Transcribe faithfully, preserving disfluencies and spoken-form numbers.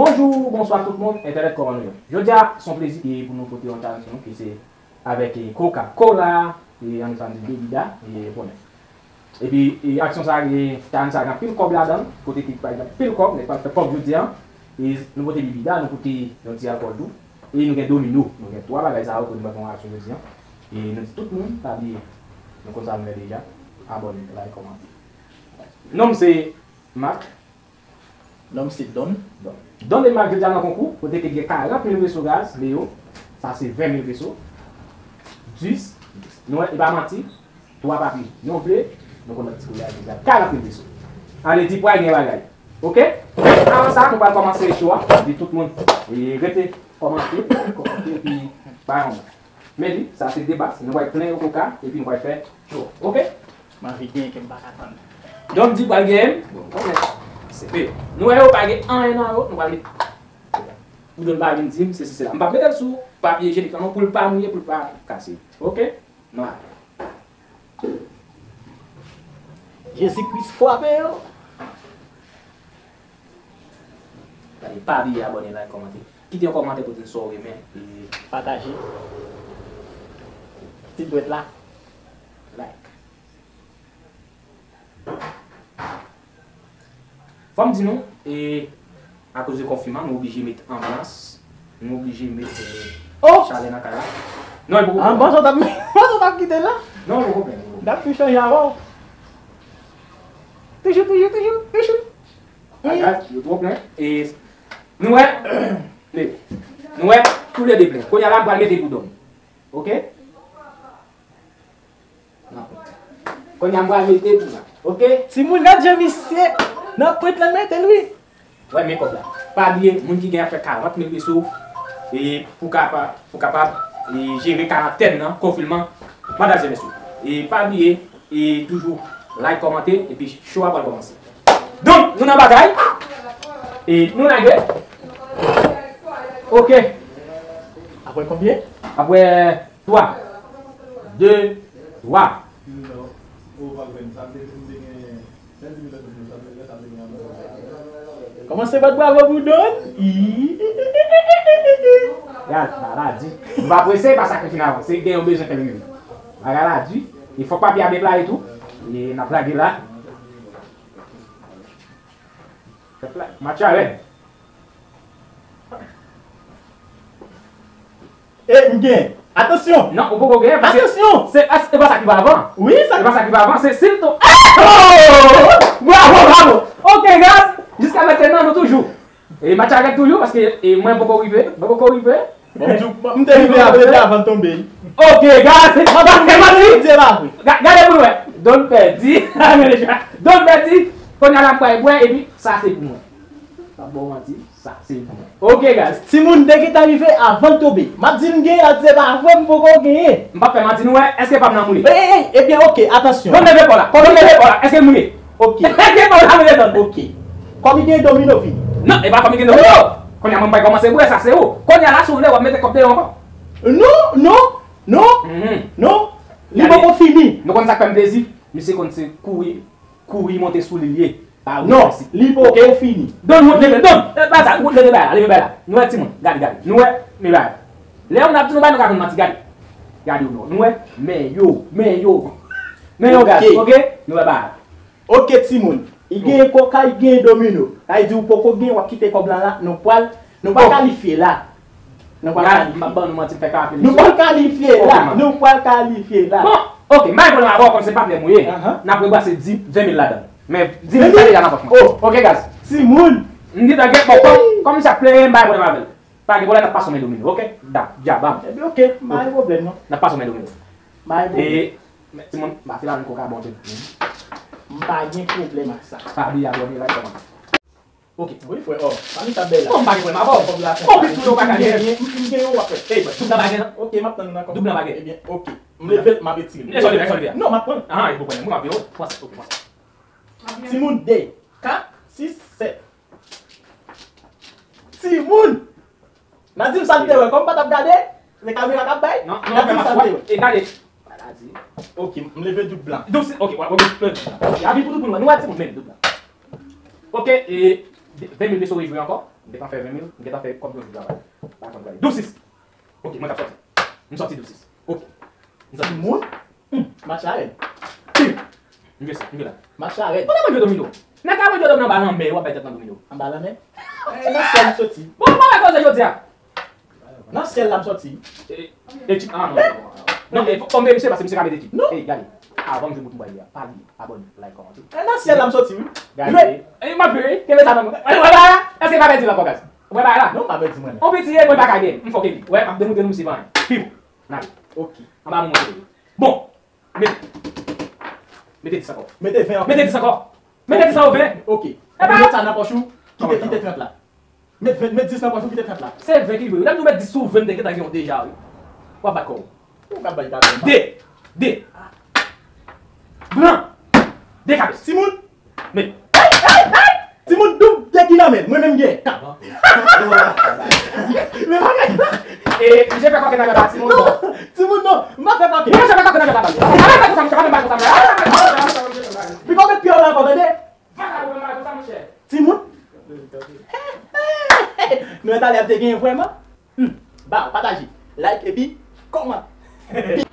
Bonjou, bonswa tout moun, entènèt, kòman nou ye? Jodi a, se yon plezi ki pou nou pote yon challenge nou ki se avèk, e, Coca-Cola, e, ann di bebida, e, bonè. Epi, e, aksyon sa, e, challenge sa gen anpil kòb ladan l, kote ki pa gen anpil kòb, nèg pral fè kòb jodi a. E nou pote bebida, nou pote yon ti alkòl tou. E nou gen domino, nou gen twa bagay sa yo kote nou pral fè yon aksyon jodi a. E nou di tout moun, pa bliye, nou konn sa nou fè deja, abòne, like, kòmante. Non m se Marc. Non m se Don. Don. Don e Marc jodi a nan konkou, kote ke gen karant mil peso gaz, Leo, sa se ven mil peso. Dis, nou wè, e pa manti, twa papye, yon ble, nou konn lòt ti koulè a deja, karant mil peso. Ann di pral gen bagay. Oke? Avan sa, nou pral kòmanse show a, di tout moun, e, rete, kòmante, kòmante, epi, bay yon. Men li, sa se de bas, nou pral plen yo koka, epi nou pral fè show. Oke? M anvi genyen ke m pa ka tann. Donk di pral genyen. Bon, bon, men, se pe. Nou wè yo pa gen anyen nan yo, nou pral met. Pou donk pa vin di m, se si, se la. M p ap mete l sou papye ijenik la non, pou l pa mouye, pou l pa kase. Oke? Nou ale. Jezi Kris frape yo. Gade, pa bliye abòne, like, kòmante. Kite yon kòmantè pou di n sa w renmen e pataje. Ti dwèt la. Like. Fò m di nou, e, akoz de konfinman, nou oblije met anbyans, nou oblije met, e, chalè nan kay la. Non, e poko plen. Anbyans ou t ap, anbyans ou t ap kite la? Non, e poko plen, e poko plen. N ap tou chanje avè w. Toujou, toujou, toujou, toujou. Bagay, yo twò plen. E nou wè, nou wè, toulède plen. Kounye a la, m pral mete pou Don. Oke? Nan pwent. Kounye a, m pral mete pou la. Oke? Timoun, gad jan misye nan pwent lan mete l, wi. Wè, men kòb la. Pa bliye, moun ki gen afè karant mil peso, e pou kapab, pou kapab, e jere karantèn nan, konfinman, medam e mesye. E pa bliye, e toujou like, kòmante, epi show a pral kòmanse. Donk, nou nan bagay. E nou lage. Oke. Apre konbyen? Apre twa. De, twa. Kòmanse bat bravo pou Don. Ii. Gad, bagay la di. Nou pa prese, pa sa ki fin avanse. Gen yon bezwen fè l rive. Bagay la di. E fòk papye a deplwaye tou. E n ap lage la. Match la rèd. E, m gen. Atansyon! Non, ou poko genyen, paske atansyon! Se, e pa sa ki va avan. Wi, sa e pa sa ki va avan, se si l tou. Oh! Bravo, bravo! Oke, guys, jiska mentnan, nou toujou. E match la rèd toujou, paske, e mwen poko rive, mwen poko rive. Bon, m di w, m te rive avè l avan l tonbe. Oke, guys, m ap fè manti. Di e pa vre. Ga-, gade pou nou wè. Don pèdi. Don pèdi. Kounye a la m pral bwè, epi sa se pou mwen. M ap ba w manti. Sa se bon. Oke, guys. Timoun, de gentan rive avan l tonbe. M ap di m genyen, l ap di se pa vre, m poko genyen. M p ap fè manti, nou wè, èske pa m nan mouye? Ey, ey, ey, ebyen, oke, atansyon. Don leve pa w la. Don leve pa w la. Èske l mouye? Oke. Èske pa w la mouye, Don? Oke. Kòm li gen domino vini. Non, e pa kòm li gen domino. Kounye a, mwen, m pral kòmanse bwè, sa se ou. Kounye a, la, si w vle, w ap mete kòb deyò ankò. Non, non, non, non. Li poko fini. Nou konn sa k fè m plezi? Misye konn se kouri, kouri monte sou li l ye. Non, li poko fini. Don, wout leve, Don! E, pa sa, wout leve bay la, leve bay la. Nou wè timoun, gade, gade. Nou wè, men bay la. Lè yon ap di nou bay, nou ka konn manti, gade. Gade yo, non. Nou wè, men yo, men yo. Men yo, gade, oke? Nou wè bay la. Oke, timoun. Li genyen koka, li genyen domino. Sa vle di ou poko genyen, w ap kite kòb lan la, nou pral Nou pa kalifye la. Nou pa kalifye. M ap ban nou manti, m fè kalifye. Nou pa kalifye la. Nou pa kalifye la. Bon, oke, m pa gen pwoblèm avè w kòm se patnè m ou ye. N ap rebrase di, ven mil ladan l. Men di mil sa deja nan pòch mwen. Oke, guys. Timoun. M di, tanke, bon, kòm, kòm misye ap plenyen, m pa gen pwoblèm avè l. Pa gen pwoblèm, n ap pase yon men domino, oke? Da, dja, bam. Ebyen, oke, m pa gen pwoblèm, non. N ap pase yon men domino. M pa gen pwoblèm. E, men, timoun, m pa fè la menm koka bon, timoun. M pa gen pwoblèm ak sa. Pa bliye abòne, like, kòmante. Oke. Wi, frè, oh, pa met sa bèy la. Bon, m pa gen pwoblèm avè w. Oke, si w pa ka genyen. M, m genyen, w ap fè. Ey, bwè, doub nan pa gen, non? Oke, m ap tann nan kòb. Doub nan pa gen. Ebyen, oke. M leve l, m ap etire l. Lè sa w leve, lè sa w leve a. Non, m ap pran l. Ah, e pwoblèm. Mwen m ap di w. Pran sa, oke, pran sa. Timoun, de, kat, sis, sèt. Timoun! N a di m sa l te wè, kòm m pa t ap gade, se kamera k ap bay. Non, non, n a di m sa l te wè. E gade. Maladi. Oke, m leve doub lan. Doub si, oke, w ap leve doub lan. Abi pou tout moun wè. Nou wè timoun, men doub lan. Oke, e ven mil peso rejwe ankò. M gentan fè ven mil, m gentan fè kòb yo travay. Pa konn gade. Douz sis. Ok, mwen k ap sòti. M sòti douz sis. Ok. M sòti. Timoun? Hmm, match la rèd. M jwe sa, m jwe la. Match la rèd. Kote mwen jwe domino? Nèg la mwen jwe domino anba lanmè, w ap bay tèt nan domino. Anba lanmè? E nan syèl m soti. Bon, mwen koze jodi a. Nan syèl la m sòti. E, ekip, ah, non, non, non. Non, e, fò, fò m veye misye paske misye ka mete ekip. Non. Ey, gade. Avan m jwe bout m bay li a. Pa bliye, abòne, like, kòmante. E nan syèl la m sòti, wi. Gade. Jwe. E, m ap jwe, wi. Kenbe sa nan men. E, vwala. Èske m pa pèdi l ankò, guys? Ou wè bagay la? Non, m pa pèdi mwen. On piti, e, mwen pa ka gen. M fòk epi. Wè, m ap demoute nou se pa anyen. Piw. N ale. Ok. Anba moun mwen. Bon. Mete. Mete dis ankò. Mete ven ankò. Mete dis ankò. Mete dis ankò, ven. Ok. Epa. Met sa nan pòch ou. Kite, kite trant la. Met ven, met dis nan pòch ou, kite trant la. Se ven ki vre. Lè m di w met dis sou ven, m te gentan gen yon deja, wi. W ap bat kò w. Ou ka bay kat. De. De. Blan. De kabes. Timoun. Men. Timoun, doub de ki nan men, mwen menm gen. Men bagay sa. E, misye fè kòkè nan men pa timoun, bon. Non, timoun non, m pa fè kòkè. Misye fè kòkè nan men pa timoun. Ala fè konsa, misye pa menm bay konsa, men. Ala fè konsa, misye pa menm bay konsa. Piko met pye w la ankò, tande? Vakabon bay konsa, monchè. Timoun. Nou wè talè a te genyen vrèman? Hmm. Ba, pataje, like epi kòmante.